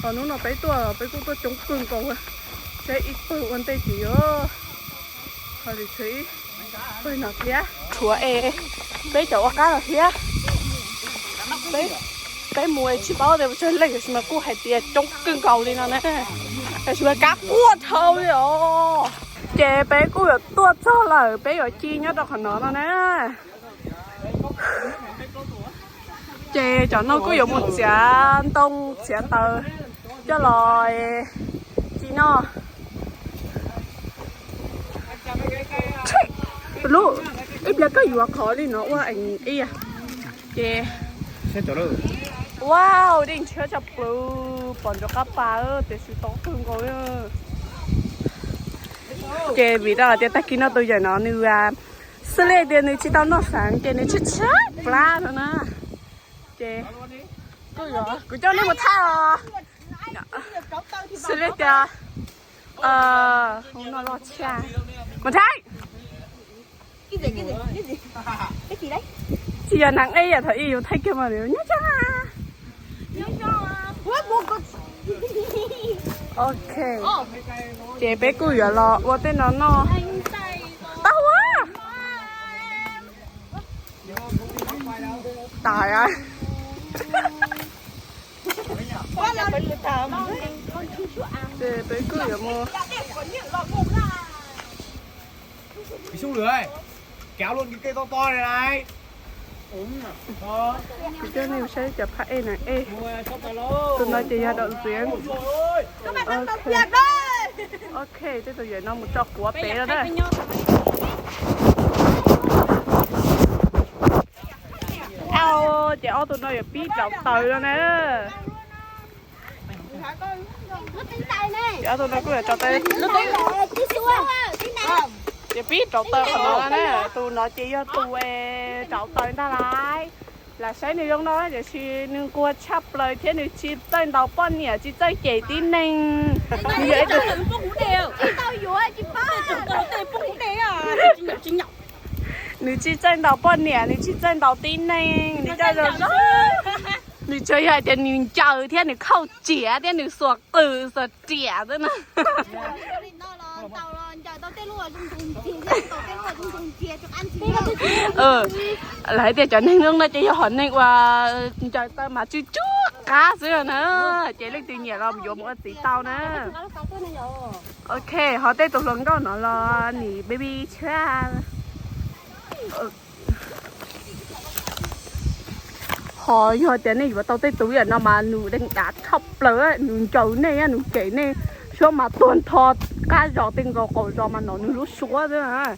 Qhov hnub no peb tuaj peb kuj tuaj coob kawg nkaus, saib ib pawg ua ntej tim os. Ho li tsev pawg no thiab, tshuav es peb cov ua qab los thiab. Peb mus tsis paub tias tsawg leej, tiam sis mas kuj hais tias coob kawg nkaus li no na. Tiam sis mas kab quaj dhau li os. Ces peb kuj yuav tuaj txog lawm, peb yuav ci nyob rau qhov no no na. Ces cov no kuj yuav mus txiav ntoo txiav taws coj los ci noj. Lub, ib pliag koj yuav qhov li no ua eem ib yam. Ces, wow, dej ntshiab tshaj plaws, pom ntsoov qab pas tiam sis tau kawg nkaus. Ces vim rau tias tag kis no tus yawm no nws xws li tias nws tsis tau noj xav ces nws tshaib tshaib plab no na. Ces kuv coj nej mus thaij os. Xws li tias, mus thaij. Tsis yog neeg ib yam thaum ub yus thaij kiag mas nyob tsa. Ok, ces peb kuj yuav los ua tej no noj. Tau a. Tas a. Ces peb kuj yuav mus. Tus xyoo lwm, kéo luôn cái cây to to này này. Kuv coj nej saib cov phab ej neeg ej. Tus no ces yog đạo diễn. Ok, tej tus yawm no mus tso quav pem lawm na. Au, ces ob tug no yuav pib rauv taws no na. Ces ob tug no kuj yuav rauv taws. Ces pib rauv taws qhov no na, tus no ces yog tus rauv taws ntag lauj. Lam saib nws zoo no tiam sis nws nquag tshaj plaws thiab nws tsis txawj ntaus poj niam tsis txawj cem tib neeg. Nws yog ib tug nws tsis txawj ntaus poj niam, nws tsis txawj ntaus tib neeg, nws coj zoo zoo. Nws tsuas yog hais tias nws ncaws thiab nws khauj ciav thiab nws xuas qws xuas riam xwb na. Lawv hais tias cov neeg zoo no ces yog hom neeg uas ncaws taw mas tsw tsw qab xwb na. Ces leej twg nyiam los yuav mus ua txiv tau na. Ok, ho tej tus hluas nkauj no los nim baby tshab. Ho yog tias nej yuav tau tej tus yam no mas nws deeg dav tshaj plaws, nws ncaws nej, nws cem nej, suab mas tuag nrho qab zos tej nkaus qaum zos mas nov nws lub suab xwb.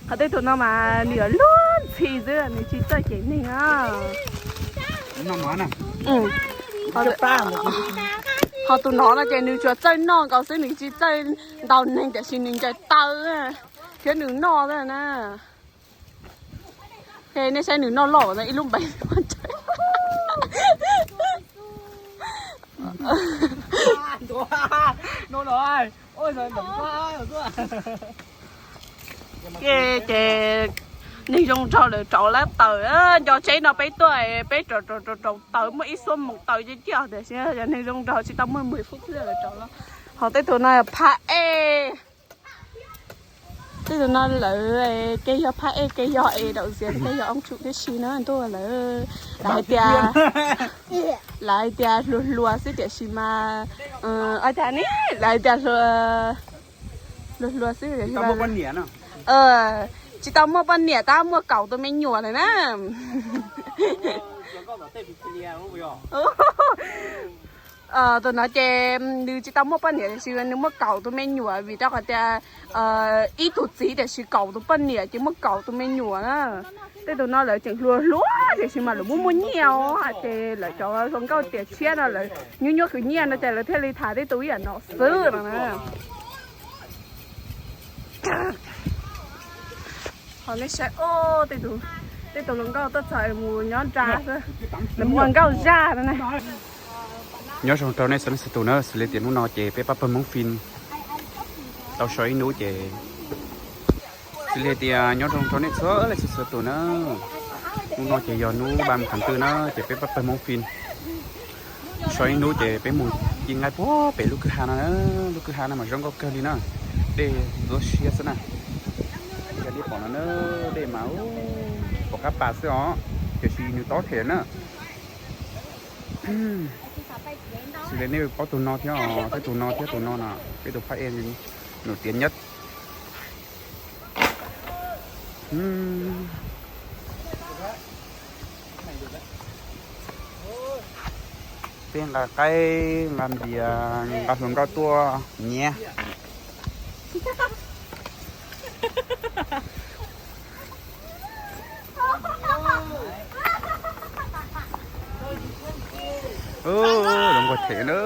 Ho tej tus no mas nws yuav luag ntxhi xwb, nws tsis txawj cem neeg. Ho tus no no ces nws tsuas txawj noj nkaus xwb, nws tsis txawj ntaus neeg tiam sis nws ncaws taw thiab nws noj na. Nej saib nws noj loj ib lub npeev. Ces neeg zoo nraug lawv rauv lab taws, nco tsheb no peb tuaj peb rauv rauv rauv taws muaj ib xuab moos taws cov cov tiam sis yog neeg zoo nraug tsis tau muaj mười phút lawv rauv los. Ho tej tus no phab ej, tej tus no lawv kev yog phab ej kev yog es đạo diễn kev yog ông chủ tib si na, ntuj lawv, lawv hais tias, lawv hais tias hluas hluas xwb tiam sis mas, ua cas ne, lawv hais tias hluas hluas xwb tiam sis mas tsis tau muaj poj niam tab muaj kaum tus me nyuam lawm na. Tus no ces nws tsis tau muaj poj niam tiam sis nws muaj kaum tus me nyuam vim rau qhov tias ib tug txiv tiam sis kaum tus poj niam ces muaj kaum tus me nyuam na. Tej tus no lawv tseem hluas hluas tiam sis mas lawv muaj muaj nyiaj os, ces lawv cov hluas nkauj tiam tshiab no lawv nyuaj nyuaj khwv nyiaj no ces lawv thiaj li tham tej tus ib yam no xwb no na. Ho nej saib, tej tus hluas nkauj tuaj txog mus nyob nra xwb, lawv mus ua nkauj zaj no na. Nyob zoo rau nej txhua leej txhua tus na, xws li tias hnub no ces peb pab pawg Hmoob Fim tau so ib hnub ces xws li tias nyob zoo rau nej txhua leej txhua tus na. Hnub no ces yog hnub ba mus qhov twg na ces peb pab pawg Hmoob Fim So ib hnub ces peb mus ci nqaij puag pem lub kwj ha no na. Lub kwj ha no mas zoo nkauj kawg li na. Dej ntxuab siab xwb na. Yog nej pom no na, dej mas pom qab pas xwb os, tiam sis nws tob them na. Xws li nej paub tus no thiab, thiab tus no thiab tus no no, peb tus phab ej nws tiav nyab. Peb nqa qaib nqa npias nqa hluas nkauj tuaj nyiav. Zoo nkauj them na.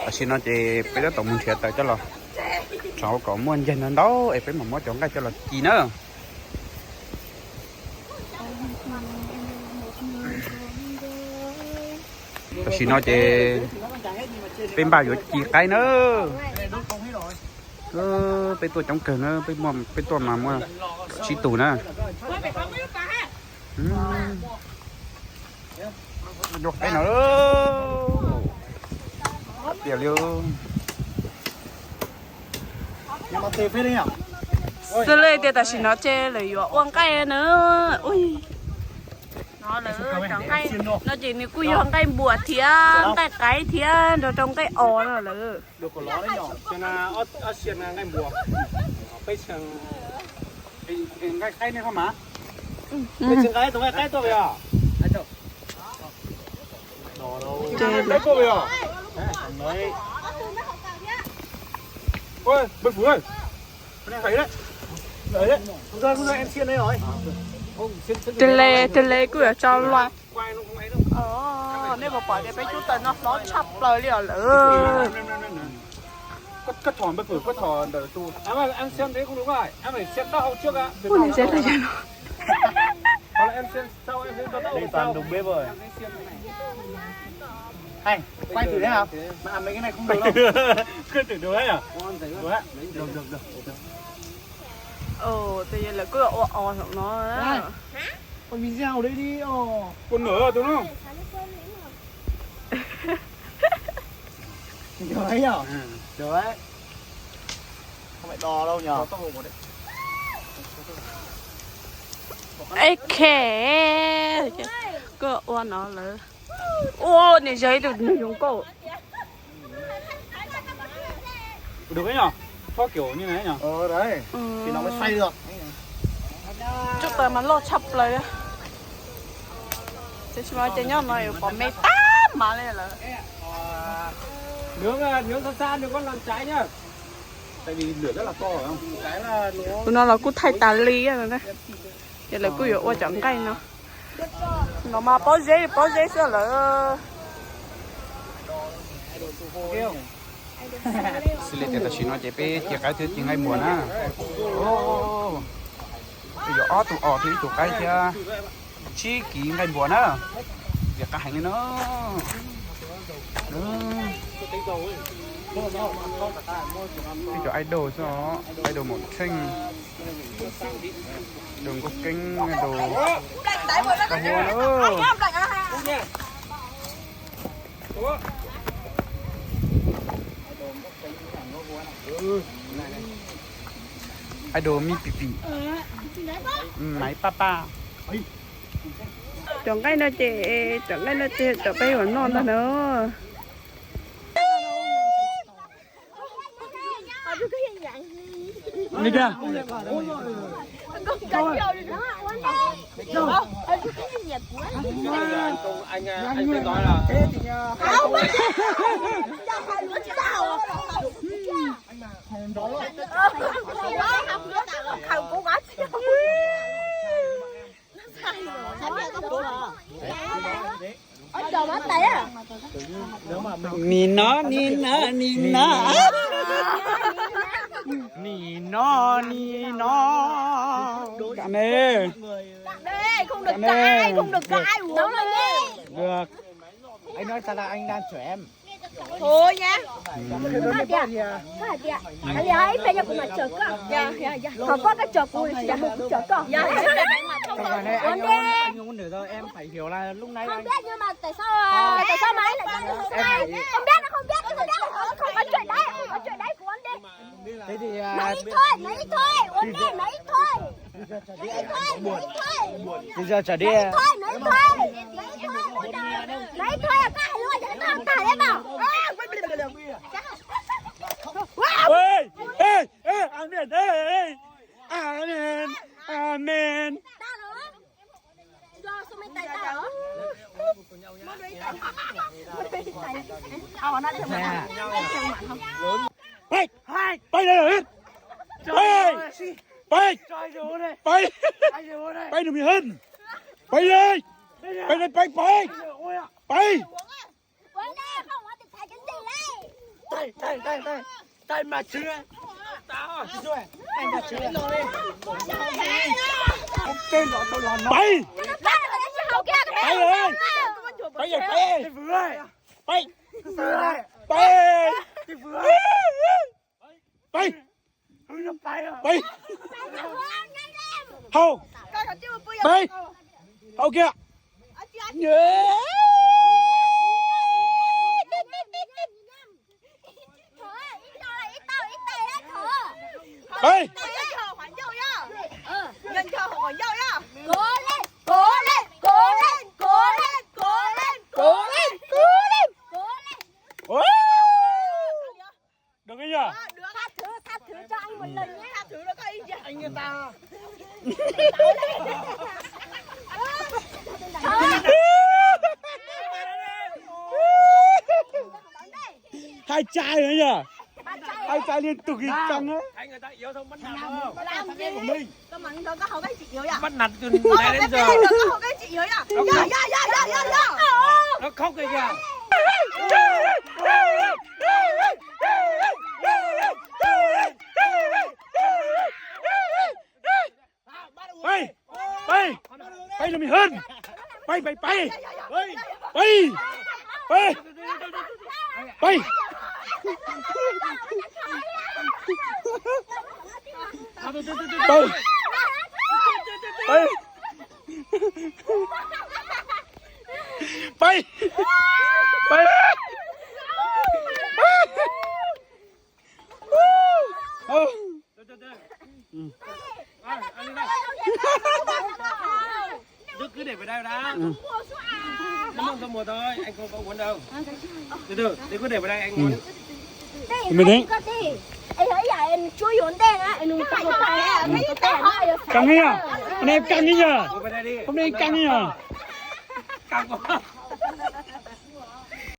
Tam sim no ces peb tab tom mus nrhiav taws coj los rau kom muaj ncaig ntau ntau es peb mam muab cov nqaij coj los ci na. Tam sim no ces peb npaj yuav ci qaib na. Peb tuaj coob kawg na, peb tuaj mas muaj tsib tus na. Yuav qaib no, tiag li. Xws li tias tam sim no ces lawv yuav ua nqaij na. No lawv cov nqaij no ces nws kuj yog nqaij npuas thiab nqaij qaib thiab nrog rau nqaij os no lawm. Tus le, tus le kuj yuav tso lua. Nej puas pom tias peb cub taws no hlob tshaj plaws li os lawm. Ua li seb tau yog no. Tus yog lawv kuj ua os hlob no. Ej, khe, kuj ua no lawm. Ua niam zag ib tug nws zoo nkauj. Cub taws mas loj tshaj plaws. Tiam sis mas ces nyob no yuav pom me tab mas li lawm. Tus no los kuj thaij tas li no. Ces lawv kuj yuav ua cov nqaij no. No mas pob zeb pob zeb xwb lawm. Xws li tias tam sim no ces peb ci qaib thiab ci nqaij npuas na. Peb yuav ob tug os thiab ib tug qaib thiab tsib kiv nqaij npuas na. Tias qab heev li no. Peb cov idol xwb os, idol Maum Tsheej, idol Nkauj Keeb, idol Kab Huab na. Idol Mib Pim Pim, Maiv Paj Paj. Cov nqaij no ces, cov nqaij no ces cov peb yuav noj ntag na. Nim no nim no nim no. Nim no nim no. Cov ne. Cov ne. Được. Anh nói sao là anh đang chửi em? Thôi nha. Có hạt tiệc. Có hạt tiệc. Anh đi hỏi em về cho cô mà chửi con. Dạ, dạ, dạ. Còn có cái chửi cô thì dạ, cô chửi con. Dạ, dạ, dạ. Ua ntej. Không biết nhưng mà tại sao, tại sao mà ấy lại cho em không biết, nó không biết, nó không có chuyện đấy, không có chuyện đấy của ua ntej. Thế thì nói ít thôi, nói ít thôi, ua ntej nói ít thôi. Nói ít thôi, nói ít thôi. Thì giờ trở đi. Nói ít thôi, nói ít thôi. Nói ít thôi, các anh luôn, cho nó tao tao đấy mà. Ê, ê, ê, amen, ê, ê. Amen, amen. Pais, pais, pais, pais, pais, nws mi hân. Pais, pais, pais, pais, pais. Pais, pais, pais, pais, pais, pais, pais, pais, pais, hau, pais, hau kiag. Pais. Ôi. Được cái gì? Tha thứ, tha thứ cho anh một lần nhé. Tha thứ cho anh người ta. Hai chai nữa nhỉ? Hai chai liên tục thì căng á. Thấy người ta yếu thôi, bắt nạt không? Làm gì? Con mắng cho con không, các anh chị yếu à? Bắt nạt từ nãy đến giờ. Con không, các anh chị yếu à? Nó khóc kìa. Nó khóc kìa kìa. Pais, pais, pais, nws mi hân. Pais, pais, pais, pais, pais, pais, pais, pais, pais. Tôi cứ để vào đây đã. Nó mong tôi mua thôi, anh không có uống đâu. Từ từ, tôi cứ để vào đây, anh uống. Mình đấy. Căng thế nhỉ? Anh em căng thế nhỉ? Hôm nay căng thế nhỉ? Căng quá.